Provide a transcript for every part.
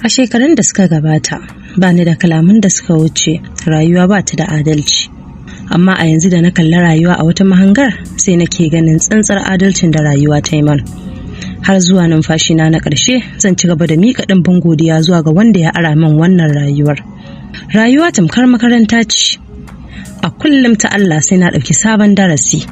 A shekarun da suka gabata, ba ni da kalaman da suka wuce rayuwa ba ta da adalci. Amma a yanzu da na kalli rayuwa a wata mahangar, sai nake ganin tsantsar adalcin da rayuwa ta yi man. Har zuwa numfashina na ƙarshe zan ci gaba da miƙa ɗimbin godiya zuwa ga wanda ya ara min wannan rayuwar. Rayuwa tamkar makaranta ce. A kullum ta Allah sai na ɗauki sabon darasi.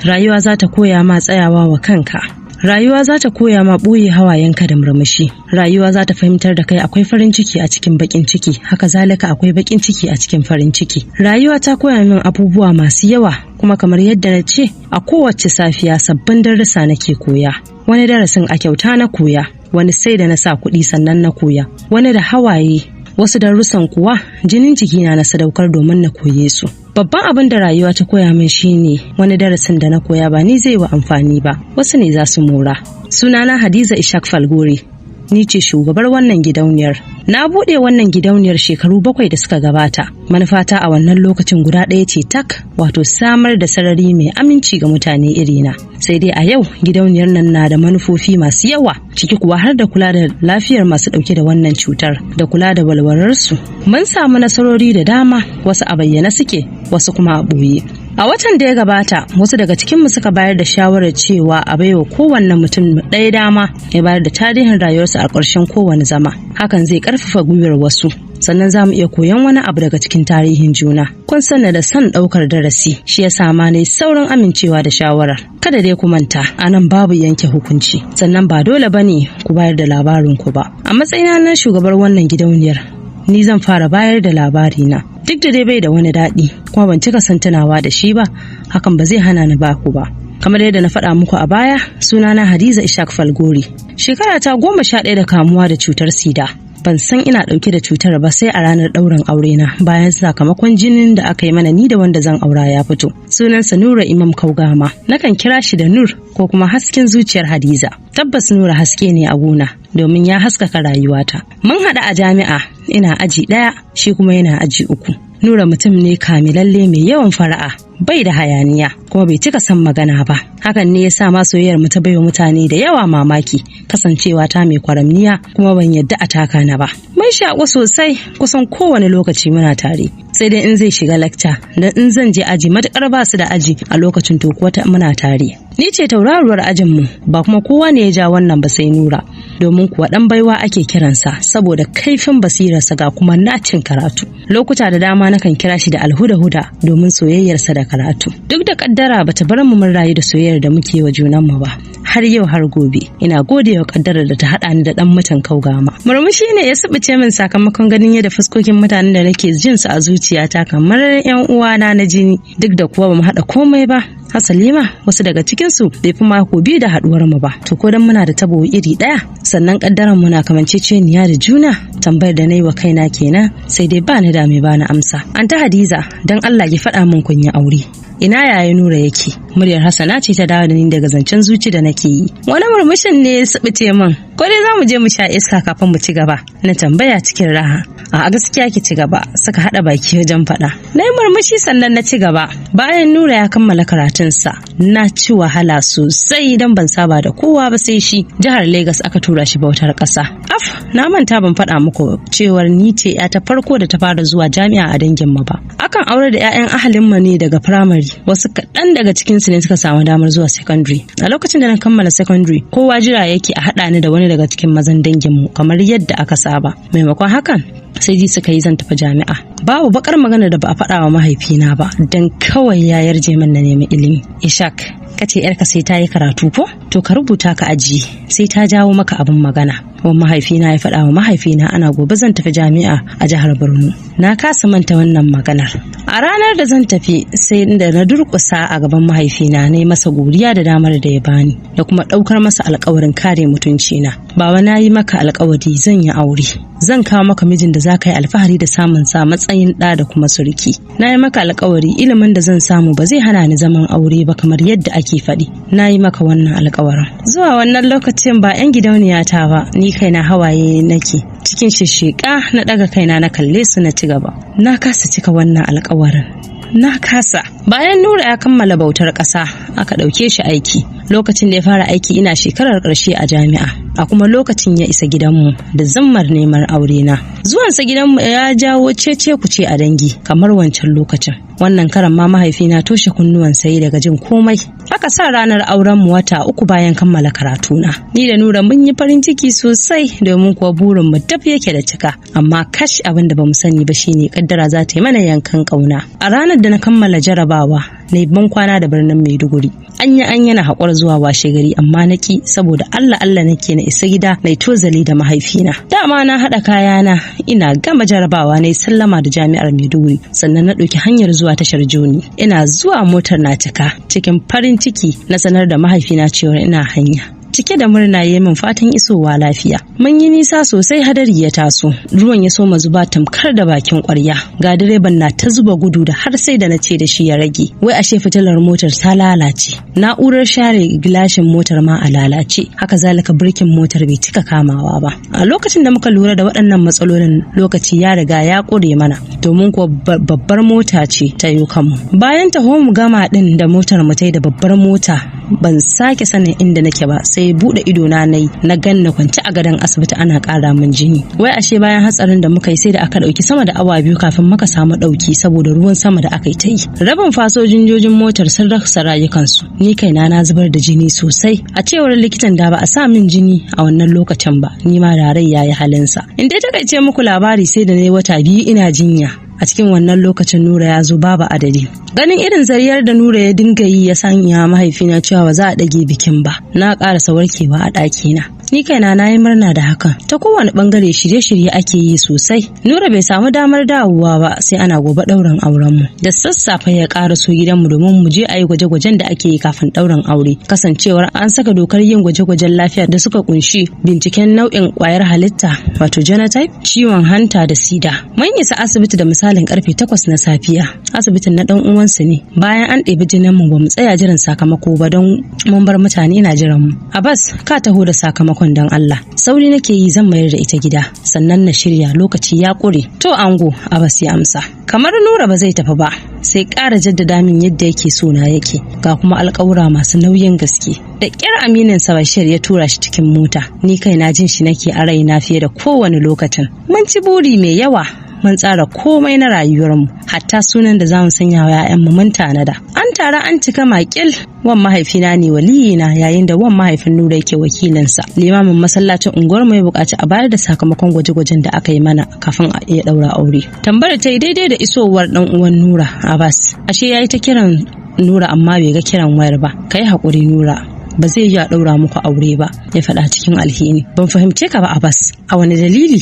Rayuwa za ta koya ma tsayawa wa kanka. Rayuwa za ta koya ma ɓoye hawayenka da murmushi. Rayuwa za ta fahimtar da kai akwai farin ciki a cikin baƙin ciki, haka zalika akwai baƙin ciki a cikin farin ciki. Rayuwa ta koya min abubuwa masu yawa, kuma kamar yadda na ce, a kowace safiya sabbin darussa nake koya. Wani darasin a kyauta na koya, wani sai da na sa kuɗi sannan na koya, wani da hawaye, wasu darussan kuwa jinin jikina na sadaukar domin na koye su. Babban abin da rayuwa ta koya min shine wani darasin da na koya ba ni zai wa amfani ba, wasu ne za su mora. Sunana Hadiza Ishaq Falgore. Ni ce shugabar wannan gidauniyar. Na buɗe wannan gidauniyar shekaru 7 da suka gabata. Manufata a wannan lokacin guda ɗaya ce tak, wato samar da sarari mai aminci ga mutane irina. Sai dai a yau gidauniyar nan na da manufofi masu yawa, ciki kuwa har da kula da lafiyar masu ɗauke da wannan cutar, da kula da walwalarsu. Mun samu nasarori da dama, wasu a bayyane suke, wasu kuma a ɓoye. A watan da ya gabata, wasu daga cikinmu suka bayar da shawarar cewa a baiwa kowanne mutum ɗaya dama ya bayar da tarihin rayuwarsa a ƙarshen kowane zama. Hakan zai ƙarfafa gwiwar wasu. Sannan za mu iya koyon wani abu daga cikin tarihin juna. Kun sanna da son ɗaukar darasi, shi ya ma na saurin amincewa da shawarar. Kada dai ku manta, a nan babu yanke hukunci. Sannan ba dole ba ne ku bayar da labarin ku ba. A matsayina na shugabar wannan gidauniyar, ni zan fara bayar da labarina. Duk da dai bai da wani daɗi, kuma ban cika son tunawa da shi ba, hakan ba zai hana ni baku ba. Kamar yadda na faɗa muku a baya, sunana Hadiza Ishaq Falgore. Shekara ta 11 da kamuwa da cutar sida. Ban san ina ɗauke da cutar ba sai a ranar ɗaurin aure na, bayan sakamakon jinin da aka yi mana ni da wanda zan aura ya fito. Sunansa Nura Imam Kaugama. Nakan kira shi da Nur ko kuma hasken zuciyar Hadiza. Tabbas Nura haske ne a gona, domin ya haskaka rayuwata. Mun haɗu a jami'a, ina aji 1, shi kuma yana aji 3. Nura mutum ne kamilalle mai yawan fara'a, bai da hayaniya, kuma bai cika son magana ba. Hakan ne ya sa ma soyayyar mu ta baiwa mutane da yawa mamaki, kasancewa ta mai kwaramniya kuma ban yadda a taka na ba. Mun shaƙu sosai, kusan kowane lokaci muna tare. Sai dai in zai shiga lakca, dan in zan je aji matukar ba su da aji a lokacin, to kuwa muna tare. Ni ce tauraruwar ajin mu, ba kuma kowa ne ya ja wannan ba sai Nura. Domin kuwa dan baiwa ake kiransa saboda kaifin basirarsa ga kuma nacin karatu. Lokuta da dama nakan kira shi da alhuda-huda domin soyayyarsa da karatu. Duk da kaddara bata bar mu mun rayu da soyayyar da muke wa junanmu ba. Har yau har gobe ina gode wa kaddarar da ta haɗa ni da ɗan mutan Kaugama. Murmushi ne ya subuce min sakamakon ganin yadda fuskokin mutanen da nake jin su a zuciyata kamar yan uwana na jini, duk da kuwa bamu haɗa komai ba. Hasali ma wasu daga cikinsu bai fi mako 2 da haɗuwar mu ba. To ko dan muna da tabo iri ɗaya, sannan kaddaran muna kamanceceniya da juna, tambayar da na yi wa kaina kenan, sai dai ba ni da mai bani amsa. Anta Hadiza, dan Allah ki faɗa min kun yi aure. Ina yaya Nura yake? Muryar Hassana ce ta dawo da ni daga zancen zuci da nake yi. Wani murmushin ne ya subuce min. Ko dai za mu je mu sha iska kafin mu ci gaba? Na tambaya cikin raha. A gaskiya ki ci gaba, suka haɗa baki wajen faɗa. Na yi murmushi sannan na ci gaba. Bayan Nura ya kammala karatunsa, na ci wahala sosai don ban saba da kowa ba sai shi. Jihar Legas aka tura shi bautar ƙasa. Af, na manta ban faɗa muku cewar ni ce ya ta farko da ta fara zuwa jami'a a danginmu ba. Akan aure da 'ya'yan ahalinmu ne daga firamare, wasu kaɗan daga cikinsu ne suka samu damar zuwa secondary. A lokacin da na kammala secondary, kowa jira yake a haɗa ni da wani daga cikin mazan danginmu kamar yadda aka saba. Maimakon hakan, sai ji suka yi zan tafi jami'a. Babu bakar magana da ba a faɗa wa mahaifina ba, don kawai ya yarje min na nemi ilimi. Ishak, ka ce yarka sai ta yi karatu ko? To ka rubuta ka ajiye, sai ta jawo maka abin magana. Wa mahaifina ya faɗa wa mahaifina ana gobe zan tafi jami'a a jihar Borno. Na kasa manta wannan maganar. A ranar da zan tafi, sai da na durƙusa a gaban mahaifina na yi masa godiya da damar da ya bani da kuma ɗaukar masa alƙawarin kare mutuncina. Baba, na yi maka alƙawari zan yi aure. Zan kawo maka mijin da za ka yi alfahari da samun sa matsayin ɗa da kuma surki. Na yi maka alƙawari ilimin da zan samu ba zai hana ni zaman aure ba kamar yadda ake faɗi. Na yi maka wannan alƙawarin. Zuwa wannan lokacin ba 'yan gidauniyata ba, ni kaina hawaye nake. Cikin shishiƙa na ɗaga kaina na kalle su na ci gaba. Na kasa cika wannan alƙawarin. Na kasa. Bayan Nura ya kammala bautar ƙasa, aka ɗauke shi aiki. Lokacin da ya fara aiki ina shekarar ƙarshe a jami'a, a kuma lokacin ya isa gidanmu da zammar neman aure na. Zuwansa gidanmu ya jawo cece kuce a dangi kamar wancan lokacin. Wannan karan ma mahaifina toshe kunnuwan sai daga jin komai. Aka sa ranar aurenmu wata 3 bayan kammala karatuna. Ni da Nura mun yi farin ciki sosai domin kuwa burinmu daf yake da cika. Amma kash, abin da bamu sani ba shine kaddara za ta yi mana yankan kauna. A ranar da na kammala jarabawa, na yi ban kwana da birnin Maiduguri. An yi an yana haƙura zuwa washe gari, amma na ki saboda Allah Allah nake na isa gida na tozali da mahaifina. Dama na haɗa kayana ina gama jarabawa, na yi sallama da jami'ar Maiduguri, sannan na ɗauki hanyar zuwa tashar Joni. Ina zuwa motar na cika. Cikin farin ciki na sanar da mahaifina cewa ina hanya. Cike da murna ya min fatan isowa lafiya. Mun yi nisa sosai hadari ya taso, ruwan ya soma zuba tamkar da bakin kwarya. Ga direban na ta zuba gudu da har sai da na ce da shi ya rage. Wai ashe fitilar motar ta lalace, na'urar share gilashin motar ma a lalace, haka zalika birkin motar bai cika kamawa ba. A lokacin da muka lura da waɗannan matsalolin, lokaci ya riga ya ƙure mana, domin kuwa babbar mota ce ta yi kanmu. Bayan taho mu gama ɗin da motar mu ta da babbar mota, ban sake sanin inda nake ba, sai bude ido na nayi na ganna kwance a gadon asibiti ana ƙara min jini. Wai ashe bayan hatsarin da muka yi, sai da aka ɗauki sama da awa 2 kafin muka samu ɗauki saboda ruwan sama da aka yi ta yi. Rabin fasojinjojin motar sun rasa rayukansu. Ni kaina na zubar da jini sosai. A cewar likitan, da ba a sa min jini a wannan lokacin ba, ni ma da rai yayi halinsa. In dai takaice muku labari, sai da na yi wata 2 ina jinya. A cikin wannan lokacin Nura ya zo babu adadi. Ganin irin zariyar da Nura ya dinga yi ya sanya mahaifina cewa ba za a ɗage bikin ba, na ƙarasa warkewa a ɗakina. Ni kaina na yi murna da hakan. Ta kowane bangare shirye-shirye ake yi sosai. Nura bai samu damar dawowa ba sai ana gobe ɗaurin aurenmu. Da sassafe ya ƙaraso gidanmu domin mu je a yi gwaje-gwajen da ake yi kafin ɗaurin aure, kasancewar an saka dokar yin gwaje-gwajen lafiya da suka kunshi binciken nau'in kwayar halitta, wato genotype, ciwon hanta da sida. Mun isa asibiti da misalin karfe 8 na safiya. Asibitin na dan uwansu ne. Bayan an ɗebi jinin mu, bamu tsaya jiran sakamako ba don mun bar mutane na jiran mu. "Abbas, ka taho da sakamakon don Allah. Sauri nake yi, zan mayar da ita gida sannan na shirya, lokaci ya ƙure." "To ango," Abbas ya amsa. Kamar Nura ba zai tafi ba, sai ƙara jaddada min yadda yake so na yake, ga kuma alƙawura masu nauyin gaske. Da ƙyar aminin sa Bashir ya tura shi cikin mota. Ni kaina jin shi nake a raina fiye da kowane lokacin. Mun ci buri mai yawa, mun tsara komai na rayuwarmu, hatta sunan da zamu sanya wa 'ya'yanmu mun tanada. An tara an cika makil. Wan mahaifina ne waliyina, yayin da wan mahaifin Nura yake wakilinsa. Limamin masallacin unguwar mu ya buƙaci a bayar da sakamakon gwaje-gwajen da aka yi mana kafin a iya ɗaura aure. Tambayar ta yi daidai da isowar ɗan uwan Nura, Abbas. Ashe yayi ta kiran Nura amma bai ga kiran wayar ba. "Kai haƙuri Nura, ba zai yi a ɗaura muku aure ba," ya faɗa cikin alhini. "Ban fahimce ka ba Abbas, a wani dalili?"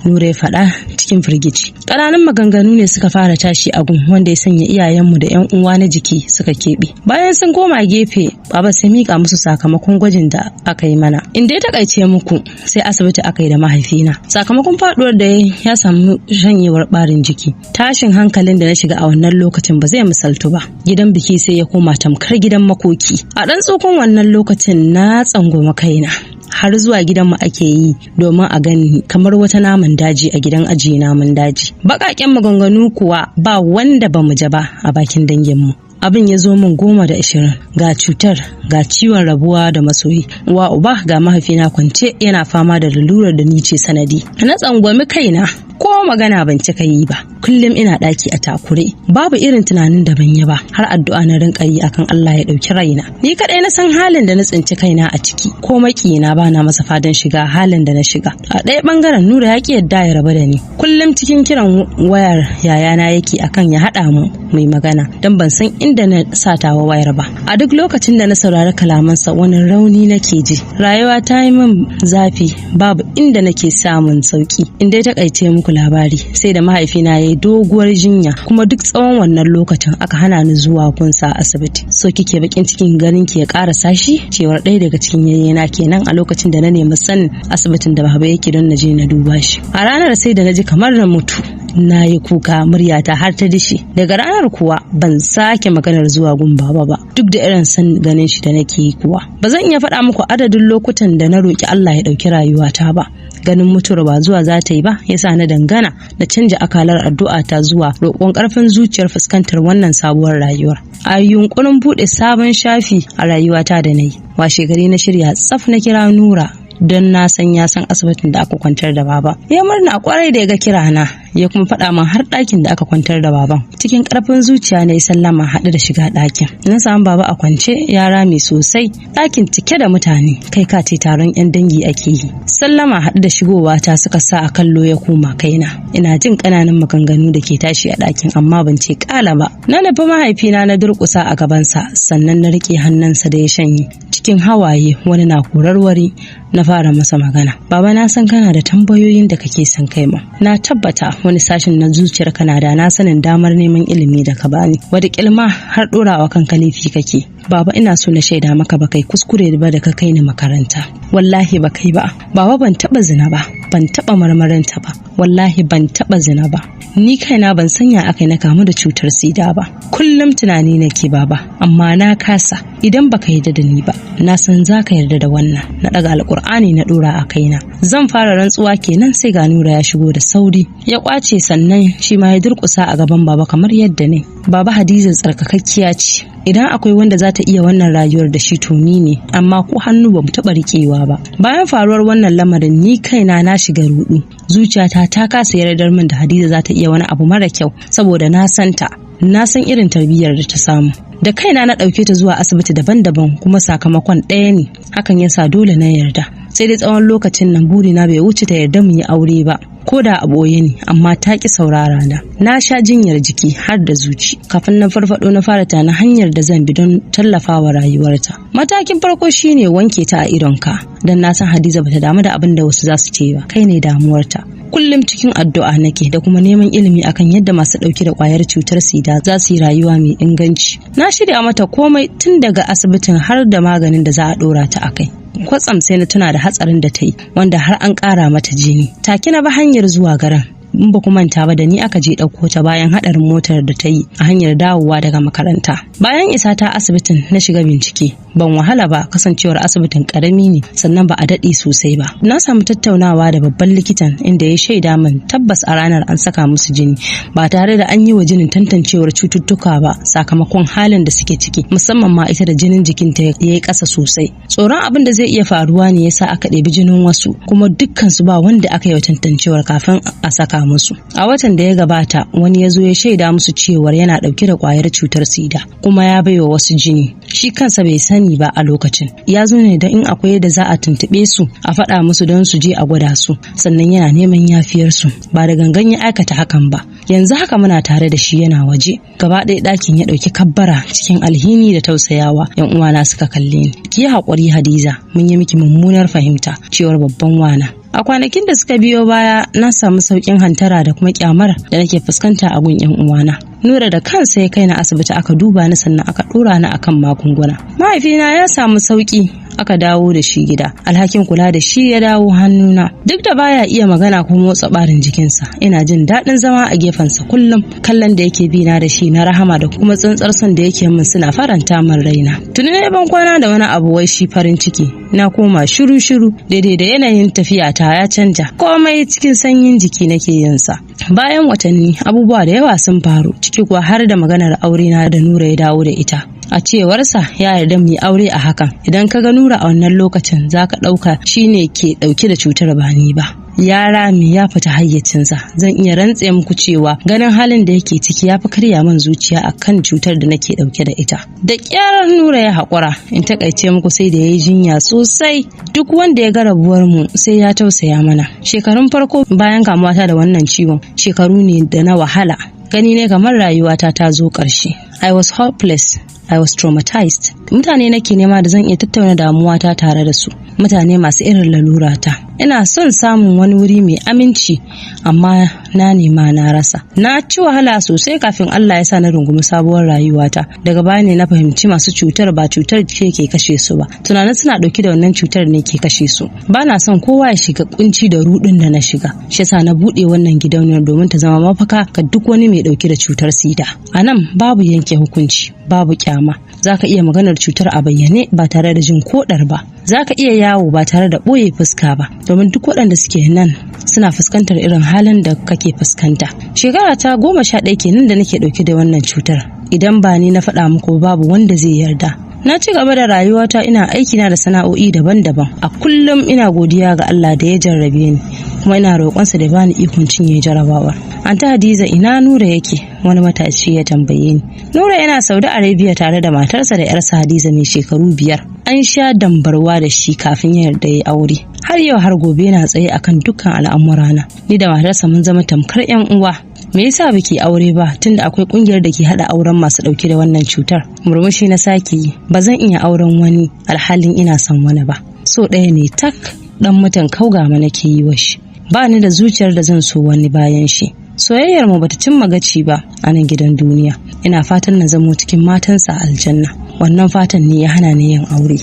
Nura ya faɗa cikin firgici. Ƙananan maganganu ne suka fara tashi a gun, wanda ya sanya iyayenmu da 'yan uwa na jiki suka keɓe. Bayan sun koma gefe, Baba sai mika musu sakamakon gwajin da aka yi mana. In dai takaice muku, sai asibiti aka yi da mahaifina. Sakamakon faduwar da ya samu shanyewar ɓarin jiki. Tashin hankalin da na shiga a wannan lokacin ba zai misaltu ba. Gidan biki sai ya koma tamkar gidan makoki. A ɗan tsokon wannan lokacin na tsangwama kaina. Har zuwa gidanmu ake yi domin a gani kamar wata naman daji a gidan ajiye naman daji. Baƙaƙen maganganu kuwa ba wanda ba mu ja ba a bakin danginmu. Abin ya zo min 10 da 20, ga cutar, ga ciwon rabuwa da masoyi, uwa uba ga mahaifina kwance yana fama da lalurar da ni ce sanadi. Na tsangwami kaina, ko magana ban cika yi ba. Kullum ina daki a takure, babu irin tunanin da ban yi ba, har addu'a na rinka yi akan Allah ya dauki raina. Ni kadai na san halin da na tsinci kaina a ciki, ko makiyina bana masa fadan shiga halin da na shiga. A ɗaya bangaren, Nura ya ki yadda ya rabu da ni. Kullum cikin kiran wayar yayana yake akan ya haɗa mu mai magana, don ban san inda na satawa wayar ba. A duk lokacin da na saurari kalamansa, wani rauni nake ji. Rayuwa ta yi min zafi, babu inda nake samun sauki. In dai takaice muku labari, sai da mahaifina ya yi doguwar jinya, kuma duk tsawon wannan lokacin aka hana ni zuwa kunsa a asibiti. "So kike bakin cikin ganin ki ya karasa shi," cewar ɗaya daga cikin yayyena kenan a lokacin da na nemi sanin asibitin da baba yake don na je na duba shi. A ranar sai da na ji kamar na mutu. Na yi kuka, muryata har ta dishe. Daga ranar kuwa ban sake maganar zuwa gun baba ba, duk da irin san ganin shi da nake yi kuwa. Ba zan iya faɗa muku adadin lokutan da na roki Allah ya ɗauki rayuwata ba. Ganin mutuwar ba zuwa za ta yi ba yasa na dangana na canja akalar addu'a ta zuwa roƙon ƙarfin zuciyar fuskantar wannan sabuwar rayuwar. A yunkurin buɗe sabon shafi a rayuwata da na yi, washe gari na shirya tsaf na kira Nura, don na san ya san asibitin da aka kwantar da Baba. Ya murna kwarai da ya ga kirana, ya kuma faɗa min har ɗakin da aka kwantar da baban. Cikin ƙarfin zuciya na yi sallama haɗu da shiga ɗakin. Na samu Baba a kwance, ya rame sosai, ɗakin cike da mutane, kai ka ce taron 'yan dangi ake yi. Sallama haɗu da shigowa ta suka sa a kallo ya koma kaina. Ina jin ƙananan maganganu da ke tashi a ɗakin, amma ban ce ƙala ba. Na nufi mahaifina na durƙusa a gabansa, sannan na riƙe hannunsa da ya shanye. Cikin hawaye, wani na korar wari, na fara masa magana. "Baba, na san kana da tambayoyin da kake son kai ma. Na tabbata wani sashin na zuciyar kana da na sanin damar neman ilimi da ka bani. Wata kilma har dorawa kanka laifi kake. Baba, ina so na shaida maka ba kai kuskure ba da ka kai ni makaranta. Wallahi ba kai ba. Baba, ban taba zina ba, ban taba marmarinta ba. Wallahi ban taba zina ba. Ni kaina ban sanya akai na kamu da cutar sida ba. Kullum tunani nake, Baba, amma na kasa. Idan baka yarda da ni ba, na san za ka yarda da wannan." Na daga Alkur'ani na dora a kaina. Zan fara rantsuwa kenan sai ga Nura ya shigo da sauri. Ya kwace, sannan shi ma ya durkusa a gaban Baba kamar yadda ne. "Baba, Hadiza tsarkakakkiya ce. Idan akwai wanda za ta iya wannan rayuwar da shi, to ni ne, amma ko hannu ba mu taɓa riƙewa ba. Bayan faruwar wannan lamarin, ni kaina na shiga rudu. Zuciyata ta kasa yardar min da Hadiza za ta iya wani abu mara kyau, saboda na san ta, na san irin tarbiyyar da ta samu. Da kaina na ɗauke ta zuwa asibiti daban-daban, kuma sakamakon ɗaya ne. Hakan yasa dole na yarda. Sai dai tsawon lokacin nan burina bai wuce ta yarda mu yi aure ba, ko da a ɓoye ne, amma ta ki saurara na. Na sha jinyar jiki har da zuci kafin na farfado. Na fara tana hanyar da zan bi don tallafawa rayuwarta. Matakin farko shine wanke ta a idonka, don na san Hadiza bata damu da abin da wasu za su ce ba, kai ne damuwarta. Kullum cikin addu'a nake da kuma neman ilimi akan yadda masu ɗauke da ƙwayar cutar sida za su yi rayuwa mai inganci. Na shirya mata komai tun daga asibitin har da maganin da za a ɗora ta akai. Kwatsam sai na tuna da hatsarin da ta yi, wanda har an ƙara mata jini. Take na bi hanyar zuwa garin. In ba ku manta ba, da ni aka je ɗauko ta bayan haɗarin motar da ta yi a hanyar dawowa daga makaranta. Bayan isa ta asibitin, na shiga bincike. Ban wahala ba, kasancewar asibitin karami ne, sannan ba a daɗe sosai ba. Na samu tattaunawa da babban likitan, inda ya shaida min tabbas a ranar an saka musu jini ba tare da an yi wa jinin tantancewar cututtuka ba, sakamakon halin da suke ciki, musamman ma ita da jinin jikinta ya yi ƙasa sosai. Tsoron abin da zai iya faruwa ne yasa aka ɗebi jinin wasu, kuma dukkan su ba wanda aka yi wa tantancewar kafin a saka musu. A watan da ya gabata wani ya zo ya shaida musu cewar yana ɗauke da ƙwayar cutar sida, kuma ya baiwa wasu jini. Shi kansa bai sani ba a lokacin. Ya zo ne don in akwai yadda za a tuntuɓe su a faɗa musu don su je a gwada su, sannan yana neman yafiyar su, ba da gangan ya aikata hakan ba. Yanzu haka muna tare da shi, yana waje." Gaba ɗaya ɗakin ya ɗauki kabbara cikin alhini da tausayawa. Yan uwana suka kalle ni. "Ki yi haƙuri, Hadiza, mun yi miki mummunar fahimta," cewar babban wana. A kwanakin da suka biyo baya, na samu sauƙin hantara da kuma kyamar da nake fuskanta a gun 'yan uwana. Nura da kansa ya kai na asibiti aka duba ni, sannan aka ɗora ni akan magunguna. Mahaifina ya samu sauƙi, aka dawo da shi gida. Alhakin kula da shi ya dawo hannuna. Duk da baya iya magana ko motsa barin jikinsa, ina jin daɗin zama a gefensa kullum. Kallon da yake bi na da shi na rahama da kuma tsantsar son da yake min suna faranta min raina. Tuni na ban kwana da wani abu wai shi farin ciki. Na koma shiru shiru, daidai da yanayin tafiya ta ya canja. Komai cikin sanyin jiki nake yin sa. Bayan watanni, abubuwa da yawa sun faru, ciki kuwa har da maganar aure na da Nura ya dawo da ita. A cewarsa ya yarda mu yi aure a hakan. Idan ka ga Nura a wannan lokacin, zaka ɗauka shine ke ɗauke da cutar ba ni ba. Ya rame, ya fita hayyacinsa. Zan iya rantse muku cewa ganin halin da yake ciki ya fi karya min zuciya akan cutar da nake dauke da ita. Da kyar Nura ya haƙura. In takaice muku, sai da ya yi jinya sosai. Duk wanda ya ga rabuwar mu sai ya tausaya mana. Shekarun farko bayan kamuwata da wannan ciwon shekaru ne da na wahala. Gani ne kamar rayuwata ta zo ƙarshe. I was hopeless. I was traumatized. Mutane nake nema da zan iya tattauna damuwata tare da su. Mutane masu irin lalurata. Ina son samun wani wuri mai aminci, amma na nema na rasa. Na ci wahala sosai kafin Allah ya sa na rungumi sabuwar rayuwata. Daga baya ne na fahimci masu cutar ba cutar ce ke kashe su ba. Tunanin suna ɗauke da wannan cutar ne ke kashe su. Ba na son kowa ya shiga kunci da rudin da na shiga. Shi yasa na buɗe wannan gidauniyar domin ta zama mafaka ga duk wani mai ɗauke da cutar sida. A nan babu yanke hukunci, babu kyama. Za ka iya maganar cutar a bayyane ba tare da jin koɗar ba. Za ka iya yawo ba tare da ɓoye fuska ba, domin duk waɗanda suke nan suna fuskantar irin halin da kake fuskanta. Shekara ta 11 kenan da nake ɗauke da wannan cutar. Idan ba ni na faɗa muku, babu wanda zai yarda. Na ci gaba da rayuwata, ina aikina da sana'o'i daban-daban. A kullum ina godiya ga Allah da ya jarrabe ni, kuma ina roƙonsa da bani ikon cinye jarabawar. "Anti Hadiza, ina Nura yake?" wani matashi ya tambaye ni. Nura yana Saudi Arabia tare da matarsa da 'yarsa Hadiza mai shekaru 5. An sha dambarwa da shi kafin ya yarda ya aure. Har yau har gobe yana tsaye akan dukkan al'amurana. Ni da matarsa mun zama tamkar 'yan uwa. "Me yasa baki aure ba, tunda akwai kungiyar da ke hada auren masu dauke da wannan cutar?" Murmushi na sake yi. Ba zan iya auren wani alhalin ina son wani ba. So ɗaya ne tak dan mutan Kaugama nake yi wa shi. Ba ni da zuciyar da zan so wani bayan shi. Soyayyar mu bata cimma gaci ba a nan gidan duniya. Ina fatan na zamo cikin matansa a aljanna. Wannan fatan ne ya hana ni yin aure.